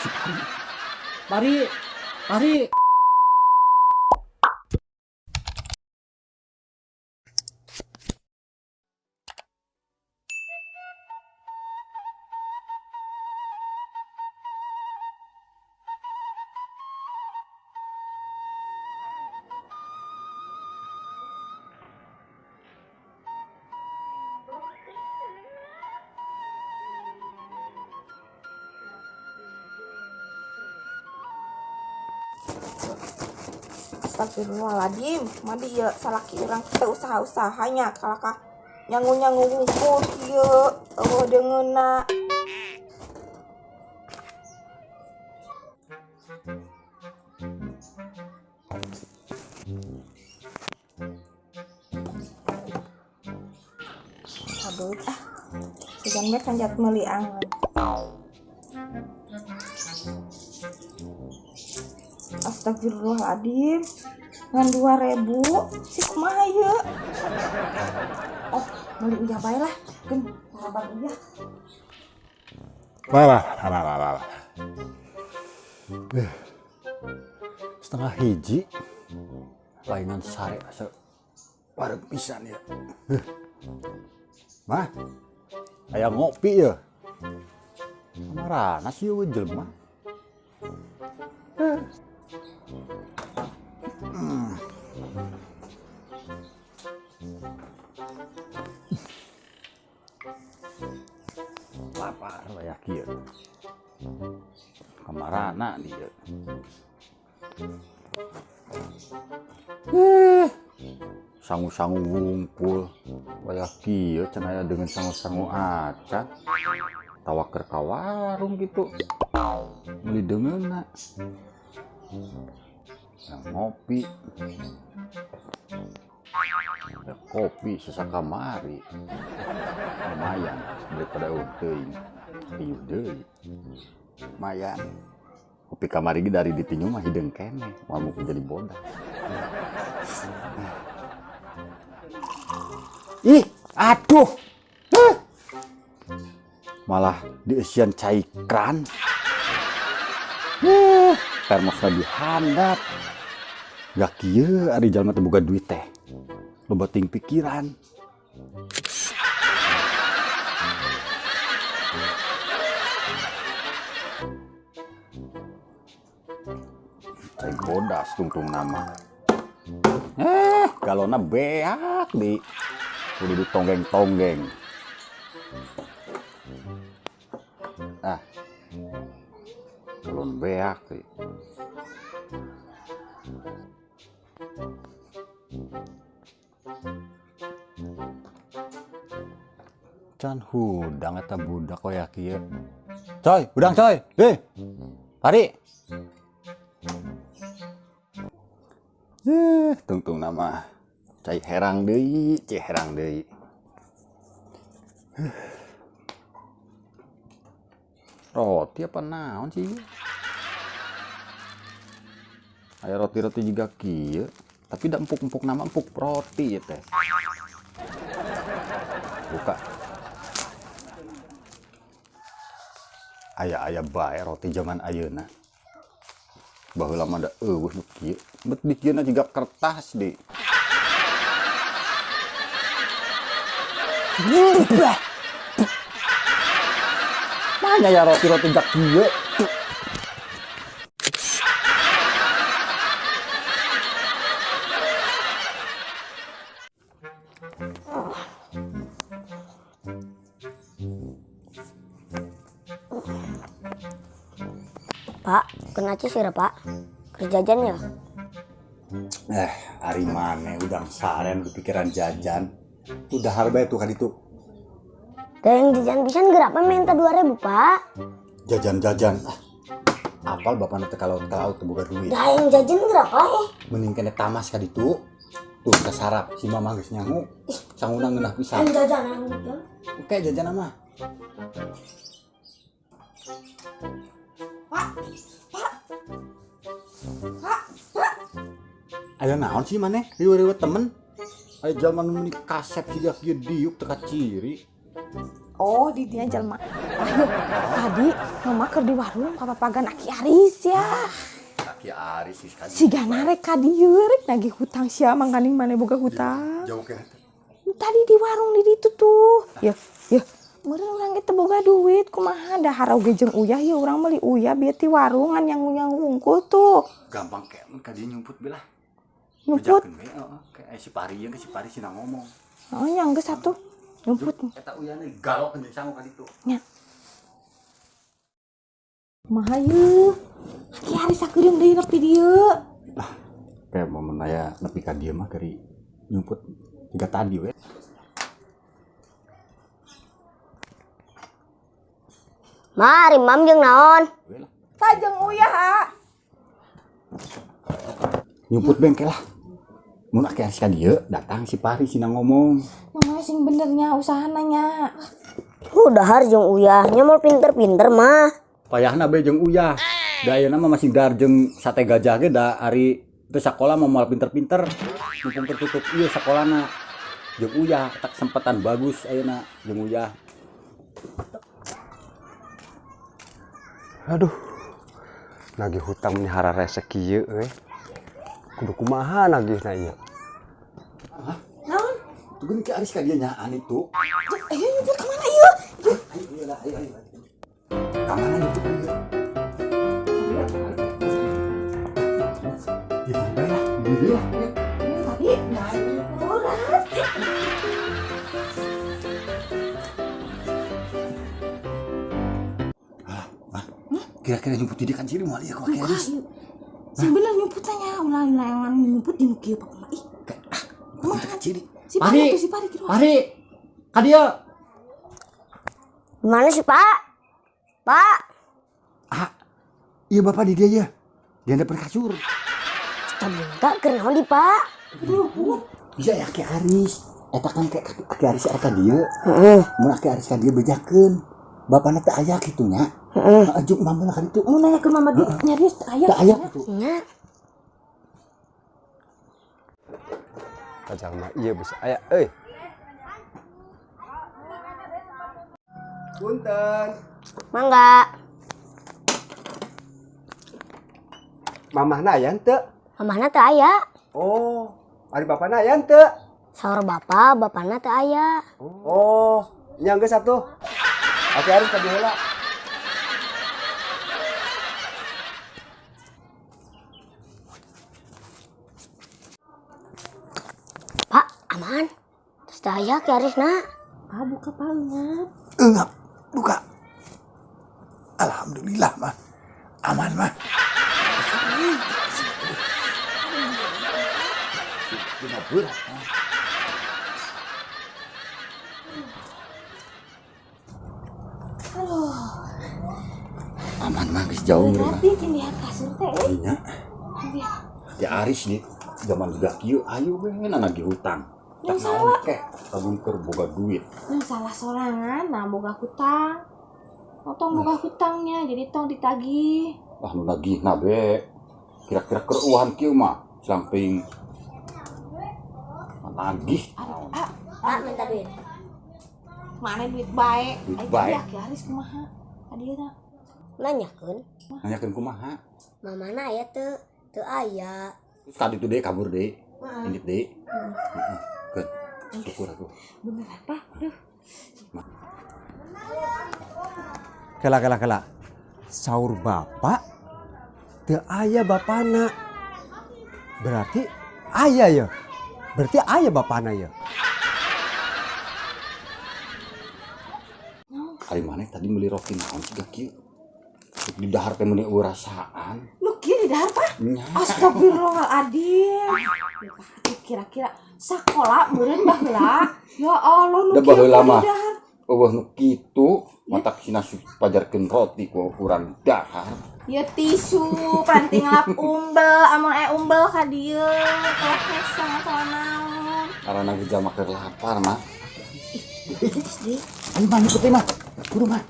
Si Pari. Pari. Pari. Astagfirullahaladzim, mandi ya salaki urang teh usaha-usahanya kalakah nyangu-nyangu wungkul kieu eueuh deungeunna. Aduh ah, sugan we kanjat meuli angeun. Astagfirullahaladzim, ngan 2000 si kumaha ieu? Oh, meuli uyah bae lah, geun ngabang uyah. Wah, wah, wah, wah, wah, wah. 12.30 lainan sare asa wareg pisan ya. Mah, aya ngopi ya. Kamarana sih eueuh jelema. Lapar wayah kieu. Kamarana dia. Sangu-sangu wungkul wayah kieu cenah aya dengan sangu-sangu acan. Tawaker ka warung gitu. Meuli deungeunna. Yang ngopi. Ya, kopi sesakamari. Lumayan daripada eueuh teuing. Riuh deui. Lumayan. Kopi kamari ge dari ditinju mah hideung keneh, moal mungkin jadi bodas. Ih, aduh. Huh. Malah dieusian cai kran. Termosna dihandap. Gak kieu ari jalma teh boga duit teh. Loba ting pikiran. Cai bodas tungtung nama. Galona beak di kudu ditonggeng-tonggeng. Ah. Galon beak di. Can hudang eta budak waya kieu. Coy, hudang coy. Pari. Tungtung nama. Cai herang deui, cai herang deui. Roti apa naon sih? Aya roti-roti juga kieu, tapi da empuk-empuk nama empuk roti ieu teh. Buka. Aya-aya bae roti zaman ayeuna. Baheula mah da eueuh nu kieu. Bet dikieuna jiga kertas di. Mana ya roti-roti jak kieu? Pak, kena cis ya Pak? Kerja jajan ya? Ari mane udang saren kepikiran jajan. Udah harba itu kan itu. Dan jajan pisan gerapa minta 2000 Pak? Jajan-jajan. Ah, apal bapak nanti kalau tahu tuh buka duit. Dah yang jajan gerapa eh? Mending kena tamas kali itu. Tuh kita sarap si mama geus nyangu. Ih. Sanguna ngeunah pisan. Yang jajan, yang jajan. Oke, jajan mah. Pak, Pak. Pak, Pak. Aya naon sih maneh? Riweuh-riweuh temen. Aya jalma nu meuni kasep siga kieu diuk teu kaciri. Oh, di dinya jalma Ayo, tadi mama keur di warung papapagan Aki Aris ya. Aki Aris sih sekali. Si Gana rek ka dieu rek nagih hutang sia mangkaning maneh boga hutang. Jauh ke. Tadi di warung di ditu tuh. Ya, ya. Meureun urang ge teu boga duit kumaha dahar oge jeung uyah ya urang meuli uyah bieu ti warungan yang uyah wungkul tuh. Gampang kayak mun ka dieu nyumput belah. Nyumput. Heeh, kayak si Pari jeung si Pari sina ngomong. Heeh, nya geus atuh. Nyumput. Eta uyahna galok jeung sangu ka ditu. Nya. Kumaha yeuh? Aki Aris sakeureung deui nepi dieu. Lah, kayak momen aya nepi ka dieu mah keur nyumput tiga tadi we. Mari mam jeung naon? Sajeng uyah, ha. Nyumput bengkel lah. Mun Aki Aris ka dieu datang si Pari sina ngomong. Ngomongnya sing benernya usahana nya. Dahar jeung uyahnya mau pinter-pinter mah. Payahna be jeung uyah. Da ayeuna mah masih dahar jeung sate gajah ge da ari teu sakola mah moal pinter-pinter. Mumpung tertutup ieu sakolana. Jeung uyah tak kesempatan bagus ayeuna jeung uyah. Aduh, nagih hutang menyahara resek kieu euy. Kudu kumaha nagihna ieu? Hah? Naon? Tuh geuning Ki Aris ka dieu nyaan itu. Ayo nyumput ka mana ieu? Ayo ayo lah, ayo ayo. Ka mana nyumput ieu? Ya bae lah, di dieu lah. Tadi naik berat. Kira-kira nyumput di kan sini moal ieu ku Aki Aris. Sing bener nyumputnya nya, ulah layangan nyumput di nu kieu papa mah. Ih. Kumaha ciri? Si Pari tuh si Pari kieu. Pari. Ka dieu. Mana sih, Pak? Pak. Ah. Iya bapak di dia ya. Di handap kasur. Astagfirullah, keur naon di, Pak? Bisa ya Aki Aris. Eta kan kayak Aki Aris ka dieu. Heeh. Mun Aki Aris ka dieu bejakeun. Bapana teh aya kitu nya. Heeh. Ajuk mama lah ka ditu. Mun nanya ke mama di nyarios teu aya. Teu aya kitu. Nya. Kajang mah ieu bisa aya euy. Punten. Mangga. Mamahna aya henteu? Mamahna teu aya. Oh, ari bapana aya henteu? Saur bapa, bapana teu aya. Oh, nya geus atuh. Aki Aris ka dieu heula. Pak, aman. Terus teu aya Ki Arisna. Ah, buka palingan. Engap, buka. Alhamdulillah mah. Aman mah. Aduh. Aman mah geus jauh meureun. Berarti tindihan kasur teh euy. Nya. Ki Aris nih zaman juga kieu ayo we nagih hutang. Yang salah. Keh, lamun keur boga duit. Yang salah sorangan nah boga hutang. Oh, tong boga hutangnya jadi tong ditagih. Ah nu nagihna be. Kira-kira keur eueuhan kieu mah samping nagih. Ah, Pak minta duit. Mana duit bae? Duit bae. Aki Aris kumaha? Adieuna. Nanyakeun. Nanyakeun kumaha? Mamana aya teu? Teu aya. Terus tadi tuh deh kabur deh. Indit deh. Heeh. Good. Syukur aku. Bener apa? Aduh. Kela kela kela. Saur bapak teu aya bapana. Berarti aya ya. Berarti aya bapana ya. Ari maneh tadi meuli roti naon sih kieu? Di dahar teh meuni rasaan. Nu kieu di dahar, Pak? Nya. Astagfirullahaladzim. Kira-kira sakola meureun baheula. Ya Allah nu Da kieu baheula di mah. dahar. Eueuh nu kitu matak sina pajarkeun roti ku urang dahar. Ya tisu, panting lap umbel, amun aya umbel ka dieu, teh kesang atawa naon. Karena ge jalma keur lapar mah. Ayo mah nyumput mah. Kudu mah.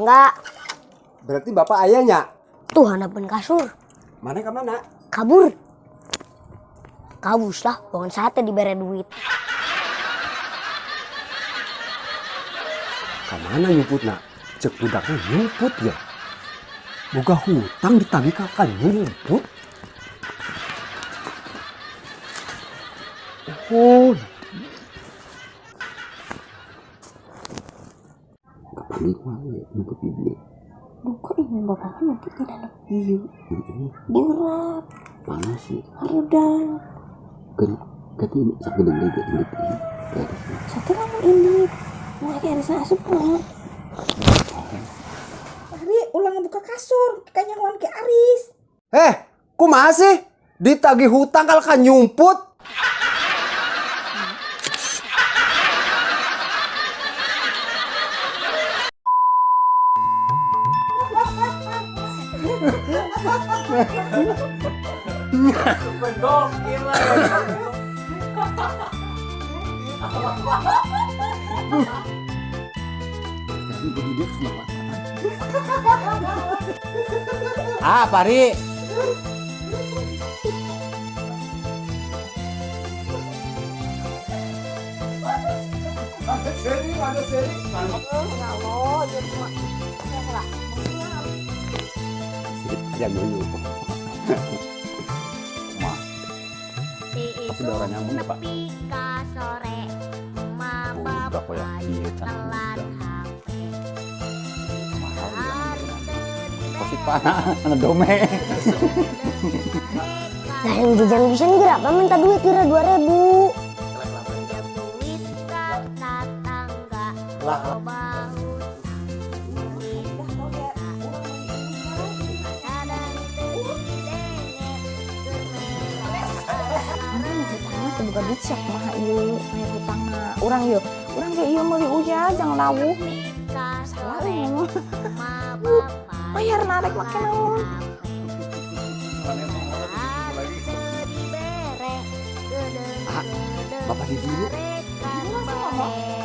Mangga. Berarti bapak ayahnya. Tuh handapeun kasur. Mana ke mana? Kabur. Kabus lah, bukan sate dibere duit. Kamana nyumputna? Cek budaknya nyumput ya. Boga hutang ditagih ka nyumput. Oh, Kapanggih mah nyumput di dieu. Duka ini bapaknya nyumput di dalam ieu. Berat. Panas sih. Hareudang. Keun kati sakedeung deui indit ieu. Satu lamun indit. Mau lagi arisna asup mah. Ari ulah ngebuka kasur, kanyahoan ke Aris. Kumaha sih? Ditagih hutang kalau kan nyumput. Ah, Pari. Ada seri. Ya Allah, dia cuma lah. Ya guyu. Mah. Tapi ada orang nyambung ya, Pak. Budak kok ya, iya can budak. Mahal ya. Pasti panah, anak dome. Nah, yang jajan pisan geura minta duit kira 2000. Lah. Hutangna teu boga duit sia kumaha ieu bayar hutangna. Urang ieu, urang ge ieu meuli uya jang lawuh. Salah euy ngomong. Bayar narek make naon? Ah, bapak di dieu. Gimana sih ngomong?